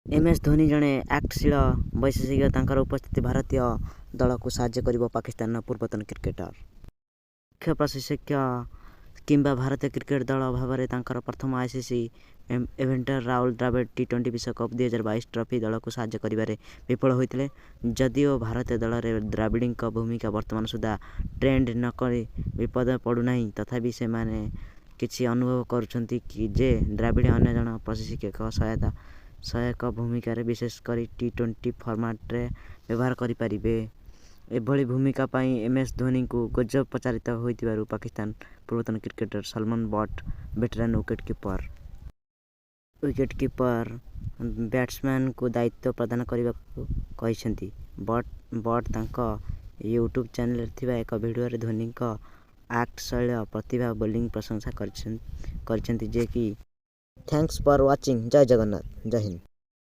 MS Dhoni ଜଣେ ଆକ୍ଟଶୀଳ ବିଶେଷଜ୍ଞ, ତାଙ୍କର ଉପସ୍ଥିତି ଭାରତୀୟ ଦଳକୁ ସାହାଯ୍ୟ କରିବ। ପାକିସ୍ତାନର ପୂର୍ବତନ କ୍ରିକେଟର। ମୁଖ୍ୟ ପ୍ରଶିକ୍ଷକ କିମ୍ବା ଭାରତୀୟ କ୍ରିକେଟ ଦଳ ଭାବରେ ତାଙ୍କର ପ୍ରଥମ ଆଇସିସି ଇଭେଣ୍ଟରେ ରାହୁଲ ଦ୍ରାବିଡ ଟି-20 ବିଶ୍ୱକପ 2022 ଟ୍ରଫି ଦଳକୁ ସାହାଯ୍ୟ କରିବାରେ ବିଫଳ ହୋଇଥିଲେ। ଯଦିଓ ଭାରତୀୟ ଦଳରେ ଦ୍ରାବିଡଙ୍କ ଭୂମିକା ବର୍ତ୍ତମାନ ସୁଦ୍ଧା ଟ୍ରେଣ୍ଡ ନକରି ବିପଦ ପଡ଼ୁନାହିଁ, ତଥାପି କିଛି ଅନୁଭବ କରୁଛନ୍ତି ଯେ ଦ୍ରାବିଡ ଅନ୍ୟ ଜଣେ ପ୍ରଶିକ୍ଷକଙ୍କ ସହାୟକ ଭୂମିକାରେ, ବିଶେଷ କରି ଟି-20 ଫର୍ମାଟରେ ବ୍ୟବହାର କରିପାରିବେ। ଏଭଳି ଭୂମିକା ପାଇଁ ଏମଏସ ଧୋନିଙ୍କୁ ଗୁଜବ ପ୍ରଚାରିତ ହୋଇଥିବାରୁ ପାକିସ୍ତାନର ପୂର୍ବତନ cricketer Salman Butt veteran wicketkeeper ବ୍ୟାଟ୍ସମ୍ୟାନଙ୍କୁ ଦାୟିତ୍ୱ ପ୍ରଦାନ କରିବାକୁ କହିଛନ୍ତି। ବଟ୍ ତାଙ୍କ ୟୁଟ୍ୟୁବ୍ ଚ୍ୟାନେଲରେ ଥିବା ଏକ ଭିଡିଓରେ ଧୋନିଙ୍କ ଆକ୍ଟ ଶୈଳୀ, ପ୍ରତିଭା, ବୋଲିଂ ପ୍ରଶଂସା କରିଛନ୍ତି ଯେ କି। Thanks for watching. Jay Jagannath, Jay Hind.